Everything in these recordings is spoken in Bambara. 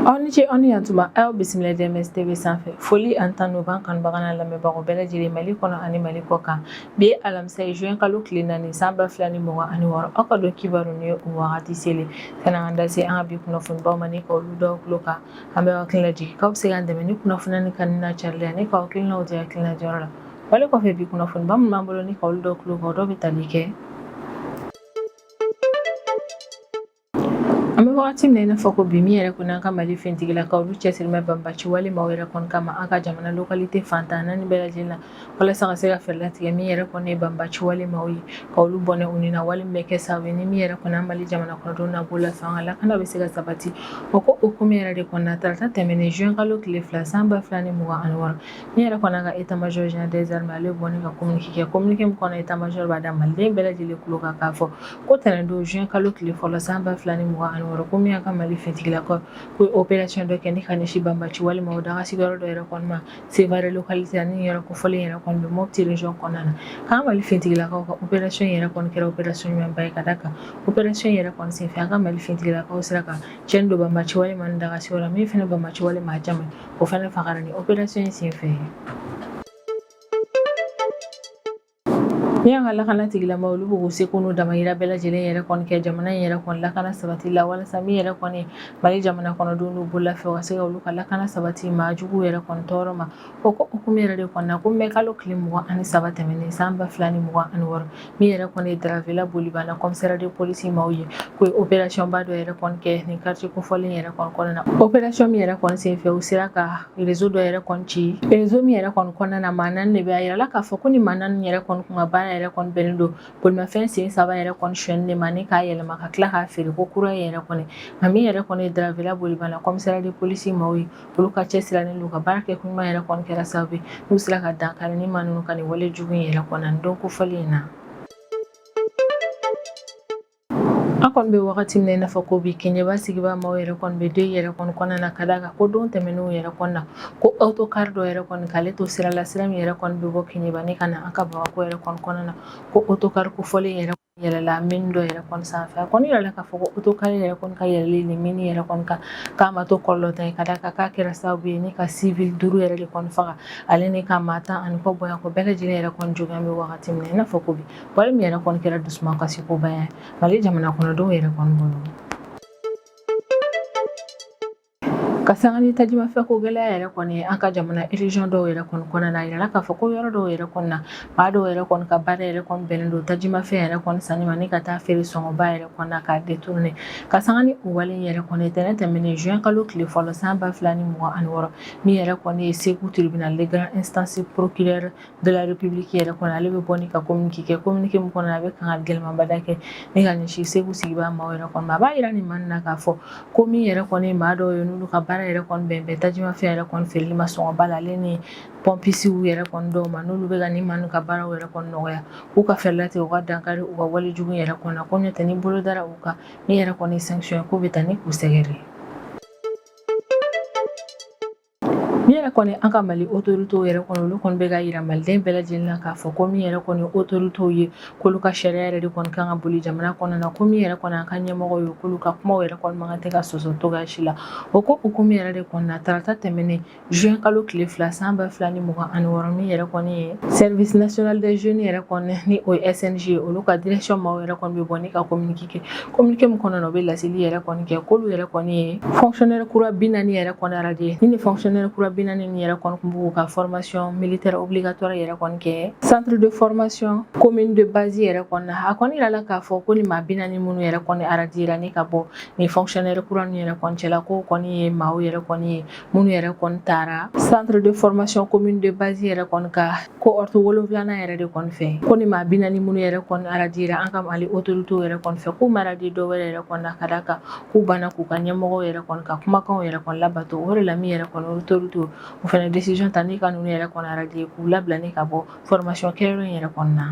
Aw ni ce, aw ni yantuma. Aw bisimila DMS TV sanfɛ. Foli ani tanu b'an kanubaga n'a lamɛnbagaw bɛɛ lajɛlen, Mali kɔnɔ ani Mali kɔ kan. Bi ye alamisa ye, juin kalo tile 4, san 2026. Aw ka don kibaru ni ye o wagati selen. Sani an da se an ka bi kunnafonibaw ma ni ka olu da tulo kan, an bɛ hakili lajigin k'aw bɛ se k'an dɛmɛ ni kunnafoniya ni kanu n'a carili ani k'aw hakilinaw di hakilina jɔyɔrɔ la. Wale kɔfɛ, bi kunnafoniba minnu b'an bolo ni ka olu da tulo kan, o dɔw bɛ tali kɛ: an bɛ wagati min na i n'a fɔ ko bi, min yɛrɛ kɔni an ka Mali finitigilakaw, olu cɛsiri bɛ banbaci wale maaw yɛrɛ kɔni kama an ka jamana localité fan 14 bɛɛ lajɛlen na, walasa ka se ka fɛɛrɛ latigɛ min yɛrɛ kɔni ye banbaci wale maaw ye, ka olu bɔnɛ u ni na, wale min bɛ kɛ sababu ye ni min yɛrɛ kɔni an Mali jamana kɔnɔdenw n'a bolo fɛ, an ka lakana bɛ se ka sabati. O ko hukumu yɛrɛ de kɔnɔna, tarata tɛmɛnen, juin kalo tile 2, san 2026, min yɛrɛ kɔni an ka état major général des armées, ale bɔ ni ka communiqué kɛ. Communiqué min kɔnɔ, état major b'a da maliden bɛɛ lajɛlen tulo kan k'a fɔ ko tɛnɛndon, juin kalo tile 1, san 2026, ko min y'a ka Mali finitigilakaw ko ye opération dɔ kɛ ni ka ɲɛsin banbaci wale maaw daga sigiyɔrɔ dɔ yɛrɛ kɔni ma Sevare localité, ani yɔrɔ kofɔlen yɛrɛ kɔni bɛ Mopti région kɔnɔna na. K'an Mali finitigilakaw ka opération yɛrɛ kɔni kɛra opération ɲumanba ye, ka d'a kan opération yɛrɛ kɔni senfɛ, an ka Mali finitigilakaw sera ka cɛnni don banbaci wale maa daga sigiyɔrɔ min fana banbaci wale maa caman, o fana fagara ni opération in senfɛ. Min y'an ka lakana tigilama, olu b'u seko n'u damayira bɛɛ lajɛlen yɛrɛ kɔni kɛ jamana in yɛrɛ kɔni lakana sabati la, walasa min yɛrɛ kɔni Mali jamana kɔnɔdenw n'u bololafɛnw ka se ka olu ka lakana sabati maa jugu yɛrɛ kɔni tɔɔrɔ ma. O ko hukumu yɛrɛ de kɔnɔna, ko mɛ kalo tile 23 tɛmɛnen, san 2026, min yɛrɛ kɔni ye Daravela Bolibana commissariat de police maaw ye, ko ye opération ba dɔ yɛrɛ kɔni kɛ nin quartier kofɔlen yɛrɛ kɔni kɔnɔna na. Opération min yɛrɛ kɔni senfɛ, u sera ka réseau dɔ yɛrɛ kɔni ci, réseau min yɛrɛ kɔni kɔnɔna na, maa 4 de bɛ. A yirala k'a fɔ ko ni maa 4 yɛrɛ kɔni kun ka baara yɛrɛ kɔni bɛnnen don bolimafɛn sen 3 yɛrɛ kɔni sonyɛni de ma ni k'a yɛlɛma ka tila k'a feere ko kura yɛrɛ kɔni. Nka min yɛrɛ kɔni ye Daravela Bolibana commissariat de police maaw ye, olu ka cɛsiri n'u ka baara kɛ koɲuman yɛrɛ kɔni kɛra sababu ye n'u sera ka dankari ni maa ninnu ka nin wale jugu in yɛrɛ kɔnɔ nin don kofɔlen in na. An kɔni bɛ wagati min na i n'a fɔ ko bi, Keɲeba sigibaa maaw yɛrɛ kɔni bɛ deuil yɛrɛ kɔni kɔnɔna na, ka d'a kan ko don tɛmɛnenw yɛrɛ kɔni na, ko autocar dɔ yɛrɛ kɔni k'ale to sira la, sira min yɛrɛ kɔni bɛ bɔ Keɲeba ni ka na an ka Bamakɔ yɛrɛ kɔni kɔnɔna na, ko autocar kofɔlen yɛrɛ yɛlɛla mine dɔ yɛrɛ kɔni sanfɛ. A kɔni yirala k'a fɔ ko autocar yɛrɛ kɔni ka yɛlɛli ni mine yɛrɛ kɔni kan, k'a ma to kɔlɔlɔ ta ye, ka d'a kan k'a kɛra sababu ye ni ka civil 5 yɛrɛ de kɔni faga, ale ni ka maa 10 ani kɔ bonya ko bɛɛ lajɛlen yɛrɛ kɔni jogin. An bɛ wagati min na i n'a fɔ ko bi, wale min yɛrɛ kɔni kɛra dusumakasi koba ye Mali jamana kɔnɔdenw yɛrɛ kɔni bolo. Ka sanga ni tajimafɛn ko gɛlɛya yɛrɛ kɔni an ka jamana région dɔw yɛrɛ kɔni kɔnɔna na, a yirala k'a fɔ ko yɔrɔ dɔw yɛrɛ kɔni na, maa dɔw yɛrɛ kɔni ka baara yɛrɛ kɔni bɛnnen don tajimafɛn yɛrɛ kɔni sanni ma ni ka taa feere sɔngɔba yɛrɛ kɔni na k'a détourner. Ka sanga ni o wale yɛrɛ kɔni, tɛnɛn tɛmɛnen, juin kalo tile 1, san 2026, min yɛrɛ kɔni ye Segu tribunal de grande instance, procureur de la République yɛrɛ kɔni, ale bɛ bɔ ni ka communiqué kɛ. Communiqué min kɔnɔ, a bɛ kangari gɛlɛnmanba kɛ ni ka ɲɛsin Segu sigibaa maaw yɛrɛ kɔni ma. A b'a yira nin maa na k'a fɔ ko min yɛrɛ kɔni maa dɔw ye, n'olu ka baara yɛrɛ kɔni bɛn bɛ tajimafɛn yɛrɛ kɔni feereli ma sɔngɔba la, ale ni pɔmpisiw yɛrɛ kɔni dɔw ma, n'olu bɛ ka nin maa ninnu ka baaraw yɛrɛ kɔni nɔgɔya, k'u ka fɛɛrɛ latigɛ u ka dankari u ka wale jugu yɛrɛ kɔni na, ko n'o tɛ ni bolo dara u kan, min yɛrɛ kɔni sanction ye, k'u bɛ taa ni k'u sɛgɛrɛ. Min yɛrɛ kɔni an ka Mali autorités yɛrɛ kɔni, olu kɔni bɛ ka yira maliden bɛɛ lajɛlen na k'a fɔ ko min yɛrɛ kɔni autorités ye, k'olu ka sariya yɛrɛ de kɔni kan ka boli jamana kɔnɔna na, ko min yɛrɛ kɔni an ka ɲɛmɔgɔw ye, k'olu ka kumaw yɛrɛ kɔni man kan tɛ ka sɔsɔ cogoya si la. O ko hukumu yɛrɛ de kɔni na, tarata tɛmɛnen, juin kalo tile 2, san 2026, min yɛrɛ kɔni ye service national des jeunes yɛrɛ kɔni, ni o ye SNJ ye, olu ka direction maaw yɛrɛ kɔni bɛ bɔ ni ka communiqué kɛ. Communiqué min kɔnɔna na, u bɛ laseli yɛrɛ kɔni kɛ k'olu yɛrɛ kɔni ye fonctionnaire kura 40 yɛrɛ kɔni radié. Ni fonctionnaire kura 40 nin yɛrɛ kɔni tun b'u ka formation militaire obligatoire yɛrɛ kɔni kɛ centre de formation commune de base yɛrɛ kɔni na. A kɔni yirala k'a fɔ ko ni maa 40 minnu yɛrɛ kɔni radié ni ka bɔ ni fonctionnaire kura ninnu yɛrɛ kɔni cɛla, ko kɔni ye maaw yɛrɛ kɔni ye minnu yɛrɛ kɔni taara centre de formation commune de base yɛrɛ kɔni ka cohorte 7nan yɛrɛ de kɔni fɛ. Ko ni maa 40 minnu yɛrɛ kɔni radié an ka Mali autorités yɛrɛ kɔni fɛ, k'u ma radié dɔ wɛrɛ yɛrɛ kɔni na, ka d'a kan k'u banna k'u ka ɲɛmɔgɔw yɛrɛ kɔni ka kumakanw yɛrɛ kɔni labato. O de la, min yɛrɛ kɔni autorités, o fana décision ta ni ka ninnu yɛrɛ kɔni radié, k'u labila ni ka bɔ formation kɛyɔrɔ in yɛrɛ kɔni na.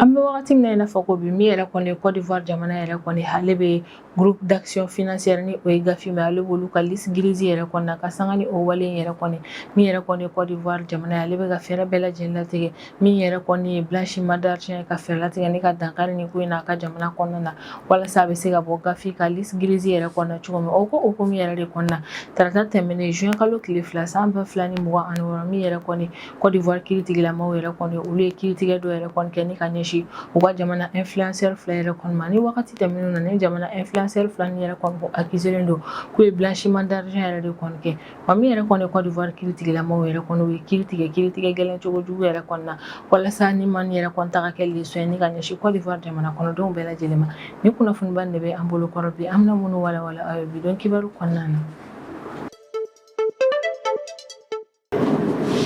An bɛ wagati min na i n'a fɔ ko bi, min yɛrɛ kɔni ye Côte d'Ivoire jamana yɛrɛ kɔni, ale bɛ Groupe d'action financière ni o ye GAFI mais ale b'olu ka liste grise yɛrɛ kɔni na. Ka sanga ni o wale in yɛrɛ kɔni, min yɛrɛ kɔni ye Côte d'Ivoire jamana ye, ale bɛ ka fɛɛrɛ bɛɛ lajɛlen latigɛ, min yɛrɛ kɔni ye blanchiment d'argent ye, ka fɛɛrɛ latigɛ ni ka dankari nin ko in na a ka jamana kɔnɔna na, walasa a bɛ se ka bɔ GAFI ka liste grise yɛrɛ kɔnɔna cogo min. O ko hukumu yɛrɛ de kɔnɔna, tarata tɛmɛnen juin kalo tile 2 san 2026, min yɛrɛ kɔni Côte d'Ivoire kiiritigilamaw yɛrɛ kɔni, olu ye kiiritigɛ dɔ yɛrɛ kɔni kɛ ni ka ɲɛsin u ka jamana influenceur fila yɛrɛ kɔni ma. Ni wagati tɛmɛnen na, ni jamana influenceur fila ni yɛrɛ kɔni accusé don k'u ye blanchiment d'argent yɛrɛ de kɔni kɛ. Wa min yɛrɛ kɔni Côte d'Ivoire kiiritigilamaw yɛrɛ kɔni, u ye kiiri tigɛ, kiiritigɛ gɛlɛn cogo jugu yɛrɛ kɔni na, walasa ni maa yɛrɛ kɔni ta ka kɛ leçon ye ni ka ɲɛsin Côte d'Ivoire jamana kɔnɔdenw bɛɛ lajɛlen ma. Ni kunnafoniba de bɛ an bolo kɔrɔ bi, an bɛna minnu walawala aw ye bi don kibaru kɔnɔna na.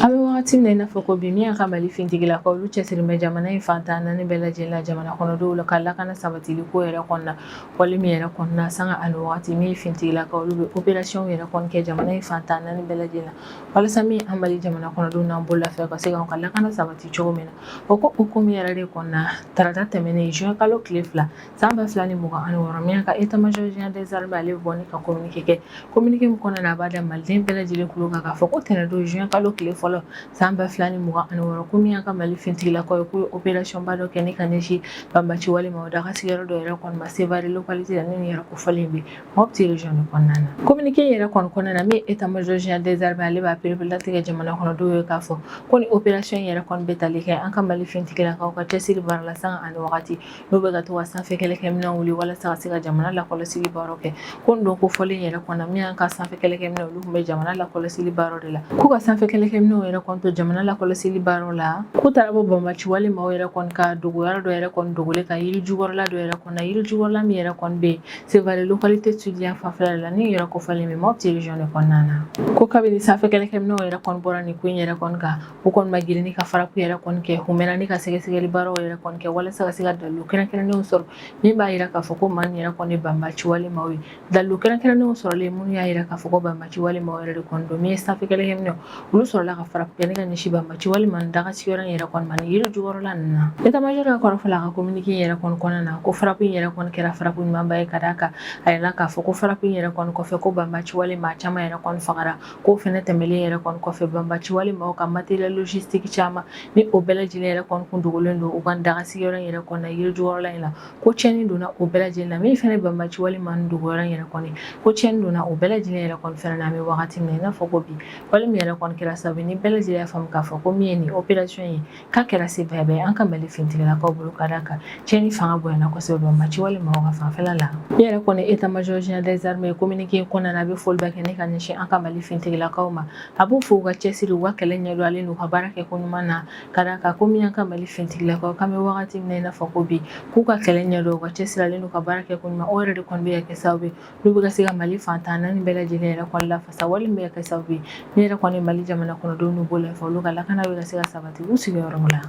An bɛ wagati min na i n'a fɔ ko bi, min y'an ka Mali finitigilakaw, olu cɛsirilen bɛ jamana in fan 14 bɛɛ lajɛlen la, jamana kɔnɔdenw la ka lakana sabatili ko yɛrɛ kɔnɔna, wale min yɛrɛ kɔnɔna, sanga ani wagati, min ye finitigilakaw, olu bɛ opération yɛrɛ kɔni kɛ jamana in fan 14 bɛɛ lajɛlen la, walasa min an Mali jamana kɔnɔdenw n'an bololafɛn ka se k'an ka lakana sabati cogo min na. O ko hukumu yɛrɛ de kɔnɔna, tarata tɛmɛnen juin kalo tile 2 san 2026, min ka état-major général des armées, ale bɛ bɔ ni ka communiqué kɛ. Communiqué min kɔnɔna na, a b'a da maliden bɛɛ lajɛlen tulo kan k'a fɔ ko tɛnɛndon juin kalo tile fɔlɔ san 2026, ko min y'an ka Mali finitigilakaw ye, k'u ye opération ba dɔ kɛ ni ka ɲɛsin banbaci walima o daga sigiyɔrɔ dɔ yɛrɛ kɔni ma Sevare localité la, ni yɛrɛ kofɔlen bɛ Mopti région de kɔnɔna na. Communiqué yɛrɛ kɔni kɔnɔna na, min état-major général des armées, ale b'a pereperelatigɛ jamana kɔnɔdenw ye k'a fɔ ko ni opération yɛrɛ kɔni bɛ tali kɛ an ka Mali finitigilakaw ka cɛsiri baara la, sanga ani wagati n'u bɛ ka to ka sanfɛ kɛlɛkɛminɛnw wuli walasa ka se ka jamana lakɔlɔsili baaraw kɛ. Ko nin don ko fɔlen yɛrɛ kɔnɔ, min y'an ka sanfɛ kɛlɛkɛminɛw, olu tun bɛ jamana lakɔlɔsili baaraw de la, k'u ka sanfɛ kɛlɛkɛminɛw yɛrɛ kɔni to jamana lakɔlɔsili baaraw la, k'u taara bɔ banbaci wale maaw yɛrɛ kɔni ka dogoyɔrɔ dɔ yɛrɛ kɔni dogolen ka yiri jukɔrɔla dɔ yɛrɛ kɔnɔ, yiri jukɔrɔla min yɛrɛ kɔni bɛ yen Sevare localité sud yan fanfɛla la, ni yɛrɛ kofɔlen bɛ Mopti région de kɔnɔna na. Ko kabini sanfɛ kɛlɛkɛminɛw yɛrɛ kɔni bɔra nin ko in yɛrɛ kɔni kan, u kɔni ma girin ni ka frappe yɛrɛ kɔni kɛ, u mɛnna ni ka sɛgɛsɛgɛli baaraw yɛrɛ kɔni kɛ walasa ka se ka dalilu kɛrɛnkɛrɛnnenw sɔrɔ min b'a jira k'a fɔ ko maa nin yɛrɛ kɔni ye banbaci wale maaw ye. Dalilu kɛrɛnkɛrɛnnenw sɔrɔlen minnu y'a jira k'a fɔ ko banbaci wale maaw yɛrɛ de kɔni don, min ye sanfɛ kɛlɛkɛminɛw, olu sɔrɔla ka frappe kɛ ni ka ɲɛsin banbaci wale maa daga sigiyɔrɔ in yɛrɛ kɔni ma ni yiri jukɔrɔla ninnu na. État-major ka kɔrɔfɔ la, a ka communiqué in yɛrɛ kɔni kɔnɔna na, ko frappe in yɛrɛ kɔni kɛra frappe ɲumanba ye, ka d'a kan a yirala k'a fɔ ko frappe in yɛrɛ kɔni kɔfɛ, ko banbaci wale maa caman yɛrɛ kɔni fagara. K'o fɛnɛ tɛmɛlen yɛrɛ kɔni kɔfɛ, banbaci wale maaw ka matériel logistique caman ni o bɛɛ lajɛlen yɛrɛ kɔni kun dogolen don u ka daga sigiyɔrɔ in yɛrɛ kɔni na yiri jukɔrɔla in la, ko tiɲɛni donna o bɛɛ lajɛlen na. Min fɛnɛ banbaci wale maa ninnu dogoyɔrɔ in yɛrɛ kɔni, ko tiɲɛni donna o bɛɛ lajɛlen yɛrɛ kɔni fɛnɛ na. An bɛ wagati min na i n'a fɔ ko bi, wale min yɛrɛ kɔni kɛra sababu ni bɛɛ lajɛlen y'a faamu k'a fɔ ko min ye nin opération ye, k'a kɛra sebaaya ye an ka Mali finitigilakaw bolo, ka d'a kan tiɲɛni fanga bonyana kosɛbɛ banbaci wale maaw ka fanfɛla la. Min yɛrɛ kɔni état-major général des armées, communiqué kɔnɔna na, a bɛ foliba kɛ ni ka ɲɛsin an ka Mali finitigilakaw ma. A b'u fo u ka cɛsiri, u ka kɛlɛ ɲɛdɔn ale n'u ka baara kɛ ko ɲuman na, ka d'a kan ko min y'an ka Mali finitigilakaw, k'an bɛ wagati min na i n'a fɔ ko bi, k'u ka kɛlɛ ɲɛdɔn, u ka cɛsiri ale n'u ka baara kɛ ko ɲuman, o yɛrɛ de kɔni bɛ ka kɛ sababu ye n'u bɛ ka se ka Mali fan 14 bɛɛ lajɛlen yɛrɛ kɔni lafasa, wale min bɛ ka kɛ sababu ye ne yɛrɛ kɔni Mali jamana kɔnɔdenw n'u bolo fɛ, olu ka lakana bɛ ka se ka sabati u sigiyɔrɔ la.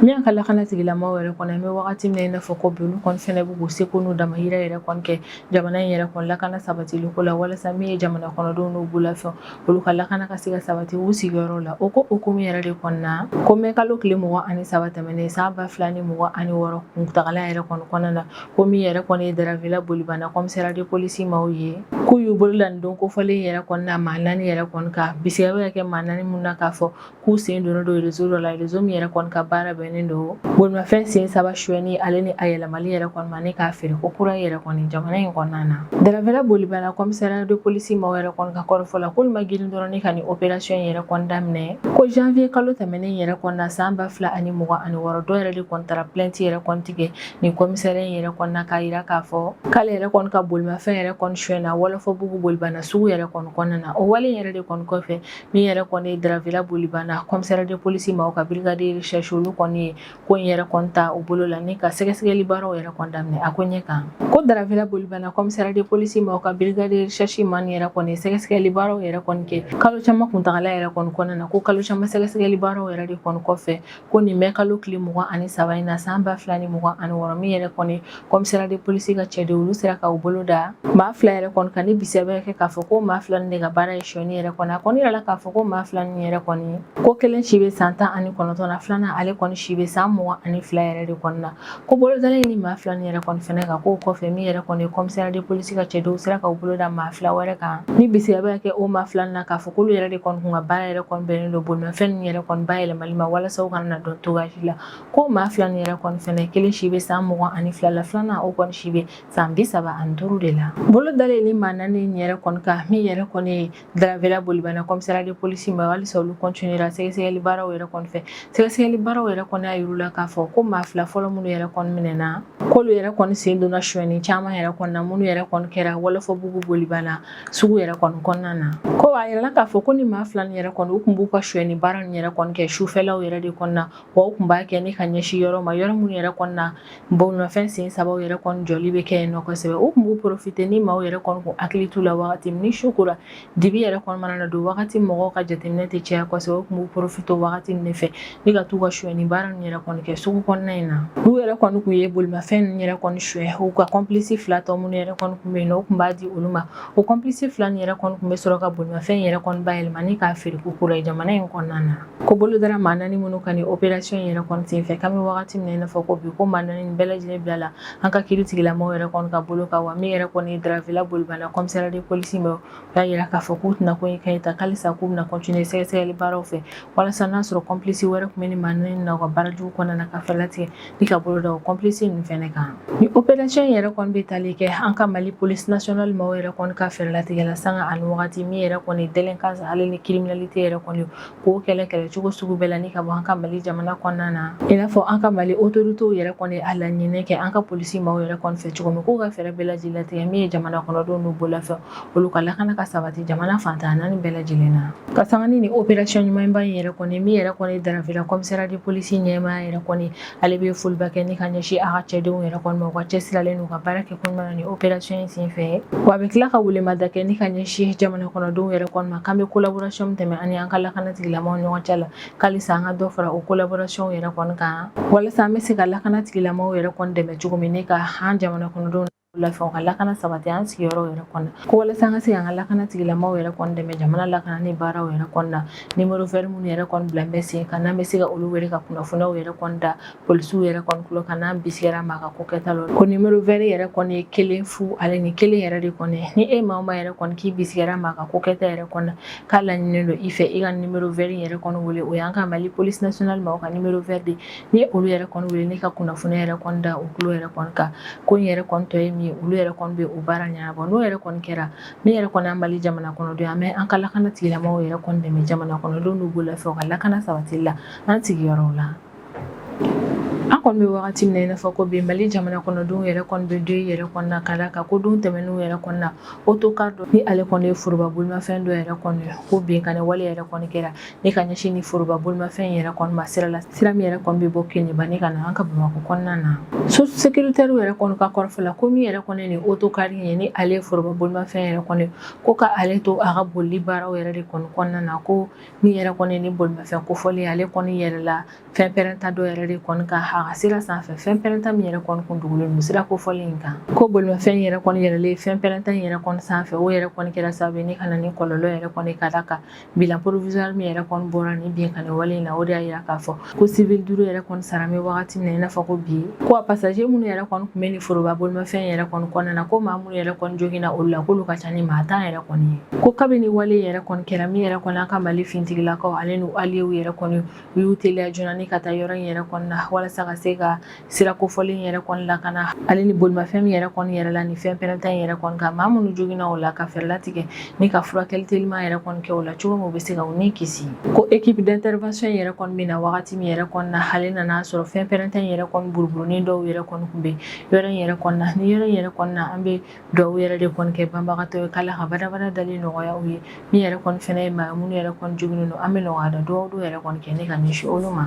Min y'an ka lakana tigilamaw yɛrɛ kɔni, an bɛ wagati min na i n'a fɔ ko bi, olu kɔni fɛnɛ bɛ k'u seko n'u damayira yɛrɛ kɔni kɛ jamana in yɛrɛ kɔni lakana sabatili ko la, walasa min ye jamana kɔnɔdenw n'u bololafɛnw, olu ka lakana ka se ka sabati u sigiyɔrɔ la. O ko hukumu yɛrɛ de kɔnɔna, ko mɛ kalo tile 23 tɛmɛnen san 2026 kuntagala yɛrɛ kɔni kɔnɔna na, ko min yɛrɛ kɔni ye Daravela Bolibana commissariat de police maaw ye, k'u y'u bolo da nin don kofɔlen yɛrɛ kɔni na maa naani yɛrɛ kɔni kan. Bisigiya bɛ ka kɛ maa naani mun na k'a fɔ k'u sen donnen don réseau dɔ la, réseau min yɛrɛ kɔni ka baara bɛnnen don bolimafɛn sen saba sonyɛni ale ni a yɛlɛmali yɛrɛ kɔni ma ni k'a feere ko kura yɛrɛ kɔni jamana in kɔnɔna na. Daravela Bolibana commissariat de police maaw yɛrɛ kɔni ka kɔrɔfɔ la, k'olu ma girin dɔrɔn ni ka nin opération yɛrɛ kɔni daminɛ. Ko janvier kalo tɛmɛnen yɛrɛ kɔni na san 2026, dɔ yɛrɛ de kɔni taara plainte yɛrɛ kɔni tigɛ nin commissariat in yɛrɛ kɔni na, k'a yira k'a fɔ k'ale yɛrɛ kɔni ka bolimafɛn yɛrɛ kɔni sonyɛna Wɔlɔfɔbugu Bolibana sugu yɛrɛ kɔni kɔnɔna na. O wale yɛrɛ de kɔni kɔfɛ, min yɛrɛ kɔni ye Daravela Bolibana commissariat de police maaw ka brigade de recherche, olu kɔni ye ko in yɛrɛ kɔni ta u bolo la ni ka sɛgɛsɛgɛli baaraw yɛrɛ kɔni daminɛ a ko ɲɛ kan. Ko Daravela Bolibana commissariat de police maaw ka brigade de recherche maa nin yɛrɛ kɔni ye sɛgɛsɛgɛli baaraw yɛrɛ kɔni kɛ kalo caman kuntagala yɛrɛ kɔni kɔnɔna na. Ko kalo caman sɛgɛsɛgɛli baaraw yɛrɛ de kɔni kɔfɛ, ko nin mɛ kalo tile 23 in na san 2026, min yɛrɛ kɔni commissariat de police ka cɛdenw, olu sera ka u bolo da maa fila yɛrɛ kɔni kan, ni bisigiya bɛ kɛ k'a fɔ ko maa fila nin de ka baara ye sonyɛni yɛrɛ kɔni. A kɔni yirala k'a fɔ ko maa fila nin yɛrɛ kɔni, ko kelen si bɛ san 19 na, filanan ale kɔni si bɛ san 22 yɛrɛ de kɔni na. Ko bolo dalen ni maa fila nin yɛrɛ kɔni fɛnɛ kan, k'o kɔfɛ min yɛrɛ kɔni ye commissariat de police ka cɛdenw sera ka u bolo da maa fila wɛrɛ kan, ni bisigiya bɛ ka kɛ o maa fila na k'a fɔ k'olu yɛrɛ de kɔni kun ka baara yɛrɛ kɔni bɛnnen don bolimafɛn ninnu yɛrɛ kɔni bayɛlɛmali ma walasa u kana na dɔn cogoya si la. Ko maa fila nin yɛrɛ kɔni fɛnɛ, kelen si bɛ san 22 la, filanan o kɔni si bɛ san 35 de la. Bolo dalen ni maa naani nin yɛrɛ kɔni kan, min yɛrɛ kɔni ye Daravela Bolibana commissariat de police ma, halisa olu continuera sɛgɛsɛgɛli baaraw yɛrɛ kɔni fɛ. Sɛgɛsɛgɛli baaraw yɛrɛ kɔni y'a yir'u la k'a fɔ ko maa fila fɔlɔ minnu yɛrɛ kɔni minɛna, k'olu yɛrɛ kɔni sen donna sonyɛni caman yɛrɛ kɔni na, minnu yɛrɛ kɔni kɛra Wɔlɔfɔbugu Bolibana sugu yɛrɛ kɔni kɔnɔna na. Ko a yirala k'a fɔ ko ni maa fila nin yɛrɛ kɔni, u tun b'u ka sonyɛni baara nin yɛrɛ kɔni kɛ sufɛlaw yɛrɛ de kɔni na, wa u tun b'a kɛ ni ka ɲɛsin yɔrɔ ma, yɔrɔ minnu yɛrɛ kɔni na bolimafɛn sen sabaw yɛrɛ kɔni jɔli bɛ kɛ yen nɔ kosɛbɛ. U tun b'u profiter ni maaw yɛrɛ kɔni kun hakili t'u la wagati min, ni su kora, dibi yɛrɛ kɔni mana na don wagati, mɔgɔw ka jateminɛ tɛ caya kosɛbɛ, u tun b'u profiter wagati nin de fɛ ni ka t'u ka sonyɛni baara ninnu yɛrɛ kɔni kɛ sugu kɔnɔna in na. N'u yɛrɛ kɔni kun ye bolimafɛn ninnu yɛrɛ kɔni suɲɛ, u ka complice fila tɔ minnu yɛrɛ kɔni kun bɛ yen nɔ, u tun b'a di olu ma. O complice fila nin yɛrɛ kɔni kun bɛ sɔrɔ ka bolimafɛn yɛrɛ kɔni bayɛlɛma ni k'a feere ko kura ye jamana in kɔnɔna na. Ko bolo dara maa naani minnu kan ni opération yɛrɛ kɔni senfɛ, k'an bɛ wagati min na i n'a fɔ ko bi, ko maa naani nin bɛɛ lajɛlen bilala an ka kiiri tigilamɔgɔw yɛrɛ kɔni ka bolo kan. Wa min yɛrɛ kɔni ye Daravela Bolibana commissariat de police ma, u y'a yira k'a fɔ k'u tɛna ko in kan ta, k'alisa k'u bɛna continuer sɛgɛsɛgɛli baaraw fɛ walasa n'a sɔrɔ complice wɛrɛ tun bɛ ni maa naani na u ka baara jugu kɔnɔna na, ka fɛɛrɛ latigɛ ni ka bolo da o complice ninnu fɛnɛ kan. Ni opération yɛrɛ kɔni bɛ tali kɛ an ka Mali police nationale maaw yɛrɛ kɔni ka fɛɛrɛ latigɛ la sanga ani wagati, min yɛrɛ kɔni délinquance ale ni criminalité yɛrɛ kɔni, k'o kɛlɛ kɛlɛ cogo sugu bɛɛ la ni ka bɔ an ka Mali jamana kɔnɔna na, i n'a fɔ an ka Mali autorités yɛrɛ kɔni a laɲini kɛ an ka polisi maaw yɛrɛ kɔni fɛ cogo min, k'u ka fɛɛrɛ bɛɛ lajɛlen latigɛ min ye jamana kɔnɔdenw n'u bolofɛn, olu ka lakana ka sabati jamana fan 14 bɛɛ lajɛlen na. Ka sanga ni opération ɲumanba in yɛrɛ kɔni, min yɛrɛ kɔni Daravela commissariat de police ɲɛmaa yɛrɛ kɔni, ale bɛ foliba kɛ ni ka ɲɛsin a ka cɛdenw yɛrɛ kɔni ma, u ka cɛsirilen n'u ka baara kɛ koɲuman na ni opération in senfɛ. Wa a bɛ tila ka welemada kɛ ni ka ɲɛsin jamana kɔnɔdenw yɛrɛ kɔni ma, k'an bɛ collaboration min tɛmɛ ani an ka lakana tigilamɔgɔw ɲɔgɔn cɛ la, k'alisa an ka dɔ fara o collaboration yɛrɛ kɔni kan, walasa an bɛ se ka lakana tigilamɔgɔw yɛrɛ kɔni dɛmɛ cogo min ne ka an jamana kɔnɔdenw lafɛnw ka lakana sabati an sigiyɔrɔ yɛrɛ kɔnɔ. Ko walasa an ka se an ka lakana tigilamɔgɔw yɛrɛ kɔni dɛmɛ jamana lakana ni baaraw yɛrɛ kɔni na, numéro vert minnu yɛrɛ kɔni bila bɛ sen kan, n'an bɛ se ka olu wele ka kunnafoniyaw yɛrɛ kɔni da polisiw yɛrɛ kɔni tulo kan n'an bisigiyara maa ka ko kɛta la. Ko numéro vert yɛrɛ kɔni ye 1 0 1 yɛrɛ de kɔni. Ni e maa o maa yɛrɛ kɔni k'i bisigiyara maa ka ko kɛta yɛrɛ kɔni, k'a laɲininen don i fɛ i ka numéro vert yɛrɛ kɔni wele, o y'an ka Mali police nationale maaw ka numéro vert de. Ni olu yɛrɛ kɔni wele ne ka kunnafoniya yɛrɛ kɔni da u tulo yɛrɛ kɔni kan, ko in yɛrɛ kɔni tɔ ye min ye, olu yɛrɛ kɔni bɛ o baara ɲɛnabɔ. N'o yɛrɛ kɔni kɛra, min yɛrɛ kɔni y'an Mali jamana kɔnɔdenw, an bɛ an ka lakana tigilamɔgɔw yɛrɛ kɔni dɛmɛ jamana kɔnɔdenw n'u bolofɛnw ka lakana sabatili la an sigiyɔrɔw la. An kɔni bɛ wagati min na i n'a fɔ ko bi, Mali jamana kɔnɔdenw yɛrɛ kɔni bɛ don yɛrɛ kɔnɔna na ka d'a kan ko don tɛmɛnenw yɛrɛ kɔnɔna na, autocar dɔ ni ale kɔni ye foroba bolimafɛn dɔ yɛrɛ kɔni, ko binkanni wale yɛrɛ kɔni kɛra ni ka ɲɛsin ni foroba bolimafɛn yɛrɛ kɔni ma sira la, sira min yɛrɛ kɔni bɛ bɔ Keɲeba ni ka na an ka Bamakɔ kɔnɔna na. Source sécuritaire yɛrɛ kɔni ka kɔrɔfɔ la, ko min yɛrɛ kɔni ni autocar ye, ni ale ye foroba bolimafɛn yɛrɛ kɔni, ko ka ale to a ka bolili baaraw yɛrɛ de kɔni kɔnɔna na, ko min yɛrɛ kɔni ni bolimafɛn kofɔlen, ale kɔni yɛlɛla fɛn pɛrɛnta dɔ yɛrɛ de kɔni kan a ka sira sanfɛ, fɛn pɛrɛnta min yɛrɛ kɔni kun dogolen don sira kofɔlen in kan. Ko bolimafɛn yɛrɛ kɔni yɛlɛlen fɛn pɛrɛnta in yɛrɛ kɔni sanfɛ, o yɛrɛ kɔni kɛra sababu ye ni ka na ni kɔlɔlɔ yɛrɛ kɔni, ka d'a kan bilan provisoire min yɛrɛ kɔni bɔra ni binkanni wale in na, o de y'a yira k'a fɔ ko civil 5 yɛrɛ kɔni sara bɛ wagati min na i n'a fɔ ko bi. Ko a passager minnu yɛrɛ kɔni tun bɛ ni foroba bolimafɛn yɛrɛ kɔni kɔnɔna na, ko maa minnu yɛrɛ kɔni joginna olu la, k'olu ka ca ni maa 10 yɛrɛ kɔni ye. Ko kabini wale yɛrɛ kɔni kɛra, min yɛrɛ kɔni an ka Mali finitigilakaw ale n'u alliés yɛrɛ kɔni, u y'u teliya joona ni ka taa yɔrɔ in yɛrɛ kɔni na walasa ka se ka sira kofɔlen yɛrɛ kɔni lakana, ale ni bolimafɛn min yɛrɛ kɔni yɛlɛla ni fɛn pɛrɛnta in yɛrɛ kɔni kan, maa minnu joginna o la, ka fɛɛrɛ latigɛ ni ka furakɛli teliman yɛrɛ kɔni kɛ o la cogo min u bɛ se ka u ni kisi. Ko équipe d'intervention yɛrɛ kɔni bɛ na wagati min yɛrɛ kɔni na, ale nana sɔrɔ fɛn pɛrɛnta in yɛrɛ kɔni buruburunin dɔw yɛrɛ kɔni tun bɛ yɔrɔ in yɛrɛ kɔni na. Ni yɔrɔ in yɛrɛ kɔni na, an bɛ dugawu yɛrɛ de kɔni kɛ banbagatɔ ye, k'Ala ka badabada dali nɔgɔya u ye. Min yɛrɛ kɔni fɛnɛ ye maa minnu yɛrɛ kɔni joginnen don, an bɛ nɔgɔya da dugawu dɔw yɛrɛ kɔni kɛ ne ka ɲɛsin olu ma.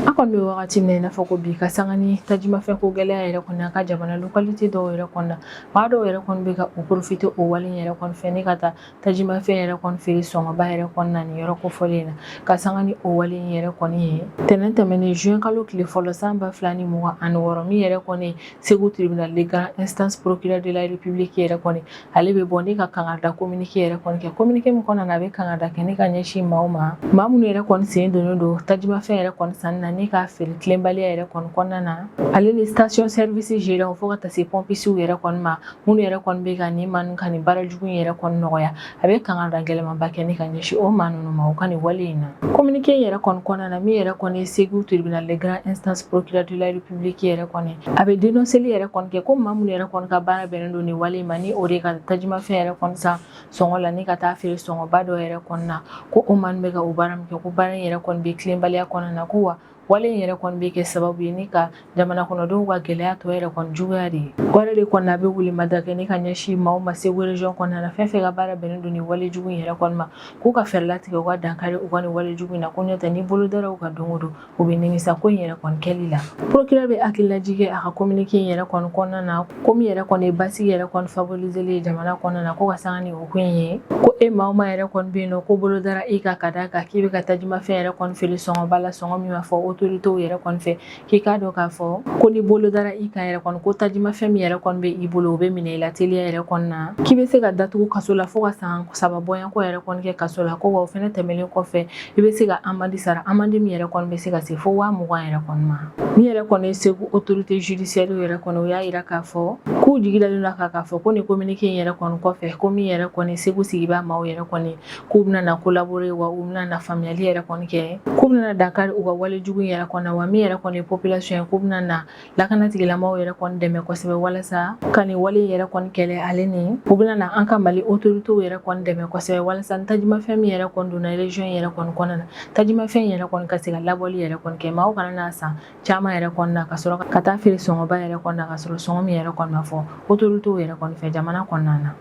An An kɔni bɛ wagati min na i n'a fɔ ko bi, ka sanga ni tajimafɛn ko gɛlɛya yɛrɛ kɔni an ka jamana localité dɔw yɛrɛ kɔni na, maa dɔw yɛrɛ kɔni bɛ ka u profiter o wale yɛrɛ kɔni fɛ ni ka taa tajimafɛn yɛrɛ kɔni feere sɔngɔba yɛrɛ kɔni na nin yɔrɔ kofɔlen na. Ka sanga ni o wale yɛrɛ kɔni ye, tɛnɛn tɛmɛnen juin kalo tile fɔlɔ san 2026, min yɛrɛ kɔni Segu tribunal de grande instance procureur de la République yɛrɛ kɔni, ale bɛ bɔ ni ka kangarida communiqué yɛrɛ kɔni kɛ. Communiqué min kɔnɔna na, a bɛ kangarida kɛ ni ka ɲɛsin maaw ma, maa minnu yɛrɛ kɔni sen donnen don tajimafɛn yɛrɛ kɔni sanni na ni k'a feere tilenbaliya yɛrɛ kɔni kɔnɔna na, ale ni station service gérant fo ka taa se pompistew yɛrɛ kɔni ma, minnu yɛrɛ kɔni bɛ ka nin maa ninnu ka nin baara jugu in yɛrɛ kɔni nɔgɔya. A bɛ kangarida gɛlɛmanba kɛ ni ka ɲɛsin o maa ninnu ma u ka nin wale in na. Communiqué in yɛrɛ kɔni kɔnɔna na, min yɛrɛ kɔni ye Segu tribunal de grande instance procureur de la République yɛrɛ kɔni, a bɛ dénonceli yɛrɛ kɔni kɛ ko maa minnu yɛrɛ kɔni ka baara bɛnnen don nin wale in ma, ni o de ka tajimafɛn yɛrɛ kɔni san sɔngɔ la ni ka taa feere sɔngɔba dɔ yɛrɛ kɔni na, ko o maa ninnu bɛ ka o baara min kɛ, ko baara in yɛrɛ kɔni bɛ tilenbaliya kɔnɔna na, ko wa wale in yɛrɛ kɔni bɛ kɛ sababu ye ni ka jamana kɔnɔdenw ka gɛlɛya tɔ yɛrɛ kɔni juguya de ye. O yɛrɛ de kɔni, a bɛ welemada kɛ ni ka ɲɛsin maaw ma Segu région kɔnɔna na, fɛn fɛn ka baara bɛnnen don nin wale jugu in yɛrɛ kɔni ma, k'u ka fɛɛrɛ latigɛ u ka dankari u ka nin wale jugu in na, ko n'o tɛ, ni bolo dara u kan don o don, u bɛ nimisa ko in yɛrɛ kɔni kɛli la. Procureur bɛ hakililajigin a ka communiqué in yɛrɛ kɔni kɔnɔna na, ko min yɛrɛ kɔni ye basigi yɛrɛ kɔni favoriseli ye jamana kɔnɔna na, ko ka sanga ni o ko in ye, ko e maa o maa yɛrɛ kɔni bɛ yen nɔ, ko bolo dara i kan ka d'a kan k'i bɛ ka tajimafɛn yɛrɛ kɔni feere sɔngɔba la, sɔngɔ min ma fɔ autorités yɛrɛ kɔni fɛ, k'i k'a dɔn k'a fɔ ko ni bolo dara i kan yɛrɛ kɔni, ko tajimafɛn min yɛrɛ kɔni bɛ i bolo, o bɛ minɛ i la teliya yɛrɛ kɔni na, k'i bɛ se ka datugu kaso la fo ka san 3 bɔɲɔgɔnko yɛrɛ kɔni kɛ kaso la, ko wa o fɛnɛ tɛmɛnen kɔfɛ, i bɛ se ka amende sara, amende min yɛrɛ kɔni bɛ se ka se fo 20.000 yɛrɛ kɔni ma. Min yɛrɛ kɔni ye Segu autorité judiciaire yɛrɛ kɔni, o y'a yira k'a fɔ k'u jigi dalen don k'a fɔ ko nin communiqué in yɛrɛ kɔni kɔfɛ, ko min yɛrɛ kɔni Segu sigibaa maaw yɛrɛ kɔni, k'u bɛna na collaborer, wa u bɛna na faamuyali yɛrɛ kɔni kɛ, k'u bɛna dankari u ka wale jugu in yɛrɛ kɔni na, wa min yɛrɛ kɔni ye population ye, k'u bɛna na lakana tigilamaaw yɛrɛ kɔni dɛmɛ kosɛbɛ walasa ka nin wale yɛrɛ kɔni kɛlɛ, ale ni u bɛna na an ka Mali autorités yɛrɛ kɔni dɛmɛ kosɛbɛ walasa ni tajimafɛn min yɛrɛ kɔni donna région yɛrɛ kɔni kɔnɔna na, tajimafɛn yɛrɛ kɔni ka se ka labɔli yɛrɛ kɔni kɛ, maaw kana n'a san caman yɛrɛ kɔni na ka sɔrɔ ka taa feere sɔngɔba yɛrɛ kɔni na, ka sɔrɔ sɔngɔ min yɛrɛ kɔni ma fɔ autorités yɛrɛ kɔni fɛ jamana kɔnɔna na.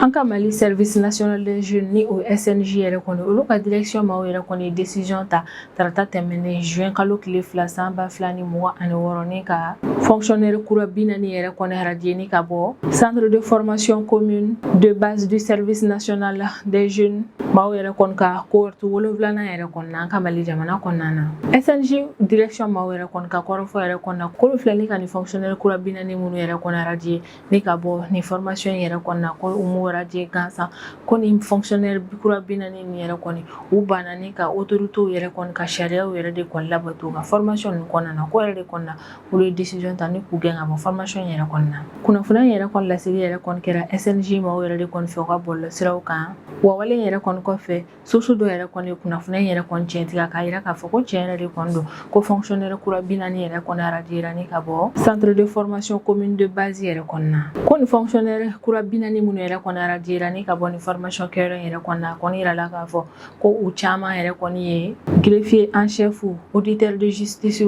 An ka Mali service national des jeunes, ni o SNJ yɛrɛ kɔni, olu ka direction maaw yɛrɛ kɔni ye décision ta tarata tɛmɛnen juin kalo tile 2 san 2026, ni ka fonctionnaire kura 40 yɛrɛ kɔni radier ni ka bɔ centre de formation commune de base du service national des jeunes maaw yɛrɛ kɔni ka cohorte 7nan yɛrɛ kɔni na an ka Mali jamana kɔnɔna na. SNJ direction maaw yɛrɛ kɔni ka kɔrɔfɔ yɛrɛ kɔni na, k'olu filɛ ni ka nin fonctionnaire kura 40 minnu yɛrɛ kɔni radier ni ka bɔ nin formation yɛrɛ kɔni na, ko u m'u radier gansan, ko nin fonctionnaire kura 40 nin yɛrɛ kɔni, u banna ni ka autorités yɛrɛ kɔni ka sariyaw yɛrɛ de kɔni labato u ka formation ninnu kɔnɔna na, ko yɛrɛ de kɔni na, olu ye décision ta ni k'u gɛn ka bɔ formation yɛrɛ kɔni na. Kunnafoniya yɛrɛ kɔni laseli yɛrɛ kɔni kɛra SNJ maaw yɛrɛ de kɔni fɛ u ka bɔlɔlɔsiraw kan. Wa wale yɛrɛ kɔni kɔfɛ, source dɔ yɛrɛ kɔni kunnafoniya yɛrɛ kɔni tiɲɛtigiya k'a yira k'a fɔ ko tiɲɛ yɛrɛ de kɔni don, ko fonctionnaire kura 40 yɛrɛ kɔni radiera ni ka bɔ centre de formation commune de base yɛrɛ kɔni na. Ko nin fonctionnaire kura 40 minnu yɛrɛ kɔni radiera ni ka bɔ nin formation kɛyɔrɔ yɛrɛ kɔni na, a kɔni yirala k'a fɔ ko u caman yɛrɛ kɔni ye greffier en chef, auditeur de justice,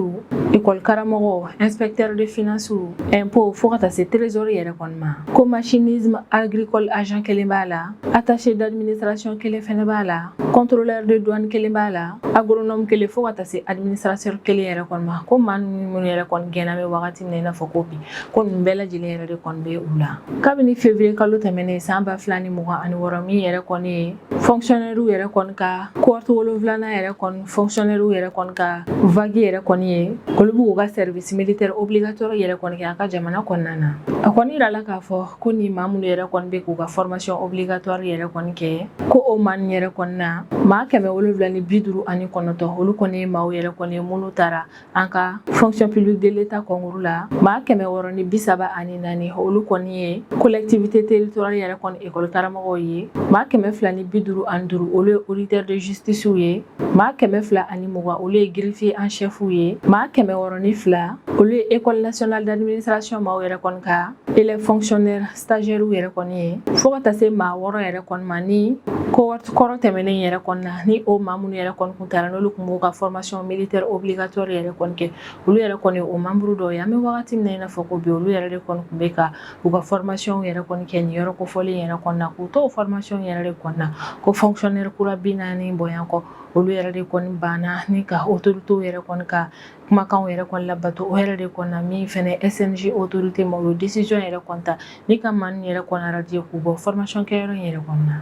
école karamɔgɔ, inspecteur de finance, impôt, fo ka taa se trésor yɛrɛ kɔni ma, ko machinisme agricole agent kelen b'a la, attaché d'administration kelen fɛnɛ b'a la, contrôleur de douane kelen b'a la, agronome kelen, fo ka taa se administrateur kelen yɛrɛ kɔni ma. Ko maa ninnu minnu yɛrɛ kɔni gɛnna bɛ wagati min na i n'a fɔ ko bi, ko ninnu bɛɛ lajɛlen yɛrɛ de kɔni bɛ u la. Kabini février kalo tɛmɛnen san 2026, min yɛrɛ kɔni ye fonctionnaire yɛrɛ kɔni ka cohorte 7nan yɛrɛ kɔni fonctionnaire yɛrɛ kɔni ka vague yɛrɛ kɔni ye, olu b'u ka service militaire obligatoire yɛrɛ kɔni kɛ an ka jamana kɔnɔna na. A kɔni yirala k'a fɔ ko ni maa minnu yɛrɛ kɔni bɛ k'u ka formation obligatoire yɛrɛ kɔni kɛ, ko o maa ninnu yɛrɛ kɔni na, maa 759, olu kɔni ye maaw yɛrɛ kɔni ye minnu taara an ka fonction publique de l'État concours la. Maa 634, olu kɔni ye collectivité territoriale yɛrɛ kɔni école karamɔgɔw ye. Maa 255, olu ye auditeur de justice ye. Maa 220, olu ye greffier en chef ye. Maa 602, olu ye école nationale d'administration maaw yɛrɛ kɔni ka élèves fonctionnaire stagiaire yɛrɛ kɔni ye, fo ka taa se maa 6 yɛrɛ kɔni ma ni cohorte kɔrɔ tɛmɛnen yɛrɛ kɔni na, ni o maa minnu yɛrɛ kɔni kun taara, n'olu kun b'u ka formation militaire obligatoire yɛrɛ kɔni kɛ, olu yɛrɛ kɔni o membre dɔw ye. An bɛ wagati min na i n'a fɔ ko bi, olu yɛrɛ de kɔni kun bɛ ka u ka formation yɛrɛ kɔni kɛ nin yɔrɔ kofɔlen. kelen yɛrɛ kɔnɔna k'u to formation yɛrɛ de kɔnɔna ko fonctionnaire kura 40 bɔɲɔgɔn kɔ, olu yɛrɛ de kɔni banna ni ka autorités yɛrɛ kɔni ka kumakanw yɛrɛ kɔni labato. O yɛrɛ de kɔnɔna min fɛnɛ SNJ autorité ma, o ye décision yɛrɛ kɔni ta ni ka maa ninnu yɛrɛ kɔni radier k'u bɔ formation kɛyɔrɔ in yɛrɛ kɔnɔna.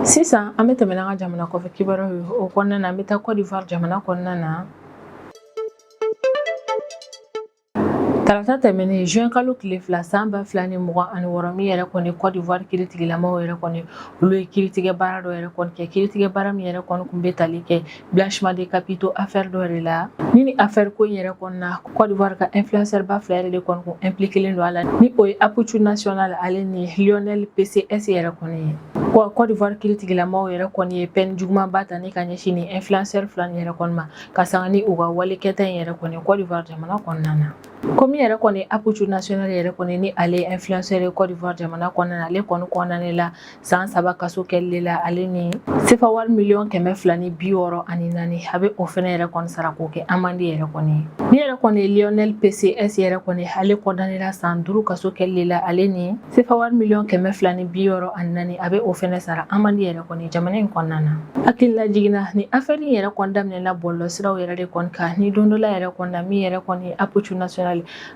Sisan an bɛ tɛmɛ n'an ka jamana kɔfɛ kibaruyaw ye. O kɔnɔna na, an bɛ taa Côte d'Ivoire jamana kɔnɔna na. Tarata tɛmɛnen, juin kalo tile 2 san 2026, min yɛrɛ kɔni Côte d'Ivoire kiiritigilamaw yɛrɛ kɔni, olu ye kiiritigɛ baara dɔ yɛrɛ kɔni kɛ, kiiritigɛ baara min yɛrɛ kɔni tun bɛ tali kɛ blanchiment de capitaux affaire dɔ de la. Ni affaire ko in yɛrɛ kɔni na, Côte d'Ivoire ka influenceur ba fila yɛrɛ de kɔni kun impliqué don a la, ni o ye Apoutchou National ale ni Lionel PCS yɛrɛ kɔni ye. Wa Côte d'Ivoire kiiritigilamaw yɛrɛ kɔni ye peine jugumanba ta ni ka ɲɛsin ni influenceur fila nin yɛrɛ kɔni ma, ka sanga ni u ka wale kɛta in yɛrɛ kɔni Côte d'Ivoire jamana kɔnɔna na. Ko min yɛrɛ kɔni Apoutchou National yɛrɛ kɔni, ni ale ye influenceur ye Côte d'Ivoire jamana kɔnɔna na, ale kɔni condamné la san 3 kaso kɛli la, ale ni sefa wari miliyɔn 264, a bɛ o fɛnɛ yɛrɛ kɔni sara k'o kɛ amende yɛrɛ kɔni ye. Min yɛrɛ kɔni ye Lionel PCS yɛrɛ kɔni, ale condamné la san 5 kaso kɛli la, ale ni sefa wari miliyɔn 264, a bɛ o fɛnɛ sara amende yɛrɛ kɔni jamana in kɔnɔna na. Hakilila jiginna, ni affaire in yɛrɛ kɔni daminɛna bɔlɔlɔsiraw yɛrɛ de kɔni kan, ni don dɔ la yɛrɛ kɔni na, min yɛrɛ kɔni Apoutchou National,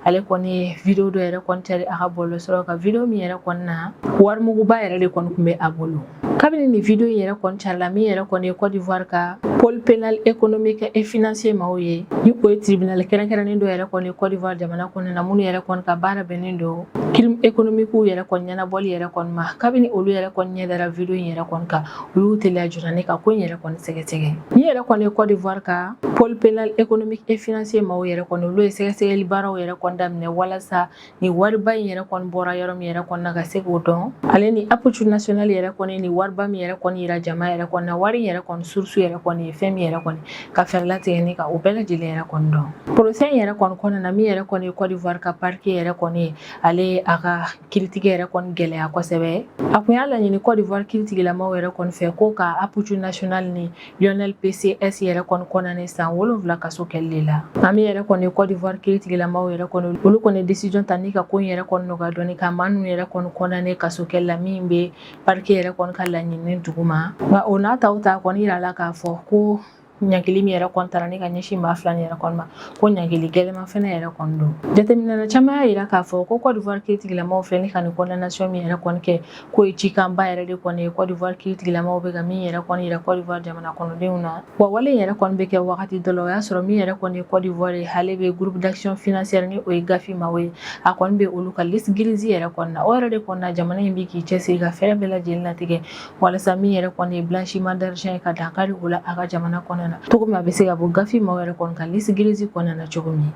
ale kɔni ye vidéo dɔ yɛrɛ kɔni cari a ka bɔlɔlɔsiraw kan, vidéo min yɛrɛ kɔni na, warimuguba yɛrɛ de kɔni tun bɛ a bolo. Kabini nin vidéo in yɛrɛ kɔni carila, min yɛrɛ kɔni ye Côte d'Ivoire ka pôle pénal économique et financier maaw ye, ni o ye tribunal kɛrɛnkɛrɛnnen dɔ yɛrɛ kɔni ye Côte d'Ivoire jamana kɔnɔna na, minnu yɛrɛ kɔni ka baara bɛnnen don crime économique yɛrɛ kɔni ɲɛnabɔli yɛrɛ kɔni ma, kabini olu yɛrɛ kɔni ɲɛ dara vidéo in yɛrɛ kɔni kan, u y'u teliya joona ni ka ko in yɛrɛ kɔni sɛgɛsɛgɛ. Min yɛrɛ kɔni ye Côte d'Ivoire ka pôle pénal économique et financier maaw yɛrɛ kɔni, olu ye sɛgɛsɛgɛli baaraw yɛrɛ kɔni daminɛ walasa ni wariba in yɛrɛ kɔni bɔra yɔrɔ min yɛrɛ kɔni na, ka se k'o dɔn, ale ni Apoutchou National yɛrɛ kɔni ni wariba min yɛrɛ kɔni yira jama yɛrɛ kɔni na, wari yɛrɛ kɔni source yɛrɛ kɔni ye fɛn min yɛrɛ kɔni, ka fɛɛrɛ latigɛ ni ka o bɛɛ lajɛlen yɛrɛ kɔni dɔn. Procès in yɛrɛ kɔni kɔnɔna na, min yɛrɛ kɔni ye Côte d'Ivoire ka parquet yɛrɛ kɔni ye, ale ye a ka kiiritigɛ yɛrɛ kɔni gɛlɛya kosɛbɛ. A kun y'a laɲini Côte d'Ivoire kiiritigilamaw yɛrɛ kɔni fɛ ko ka Apoutchou National ni Lionel PCS yɛrɛ kɔni condamné san 7 kaso kɛli la. Nka min yɛrɛ kɔni Côte d'Ivoire kiiritigilamaw yɛrɛ kɔni, olu kɔni décision ta ni ka ko in yɛrɛ kɔni nɔgɔya dɔɔni, ka maa ninnu yɛrɛ kɔni condamné kaso kɛli la min bɛ parquet yɛrɛ kɔni ka laɲini duguma. Nka o n'a taw ta kɔni yirala k'a fɔ ko ɲangili min yɛrɛ kɔni tara ni ka ɲɛsin maa fila nin yɛrɛ kɔni ma, ko ɲangili gɛlɛman fɛnɛ yɛrɛ kɔni don. Jateminɛna caman y'a yira k'a fɔ ko Côte d'Ivoire kiiritigilamaw filɛ ni ka nin condamnation min yɛrɛ kɔni kɛ, k'o ye cikanba yɛrɛ de kɔni ye Côte d'Ivoire kiiritigilamaw bɛ ka min yɛrɛ kɔni yira Côte d'Ivoire jamana kɔnɔdenw na. Wa wale in yɛrɛ kɔni bɛ kɛ wagati dɔ la, o y'a sɔrɔ min yɛrɛ kɔni ye Côte d'Ivoire ye, ale bɛ groupe d'action financière, ni o ye GAFI maaw ye, a kɔni bɛ olu ka liste grise yɛrɛ kɔni na. O yɛrɛ de kɔni na, jamana in bɛ k'i cɛsiri ka fɛɛrɛ bɛɛ lajɛlen latigɛ walasa min yɛrɛ kɔni ye blanchiment d'argent ye, ka dankari o la a ka jamana kɔnɔna na cogo min, a bɛ se ka bɔ GAFI maaw yɛrɛ kɔni ka liste grise kɔnɔna na cogo min.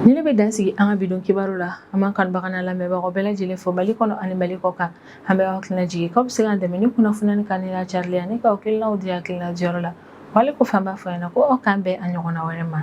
Ni ne bɛ dan sigi an ka bi don kibaru la. An b'an kanubaga n'a lamɛnbagaw bɛɛ lajɛlen fo Mali kɔnɔ ani Mali kɔ kan. An bɛ aw hakilina jigin k'aw bɛ se k'an dɛmɛ ni kunnafoniya kan ni n'a carili ani k'aw hakilinaw di hakilina diyɔrɔ la. Wale kɔfɛ, an b'a fɔ ɲɛna ko aw k'an bɛn a ɲɔgɔnna wɛrɛ ma.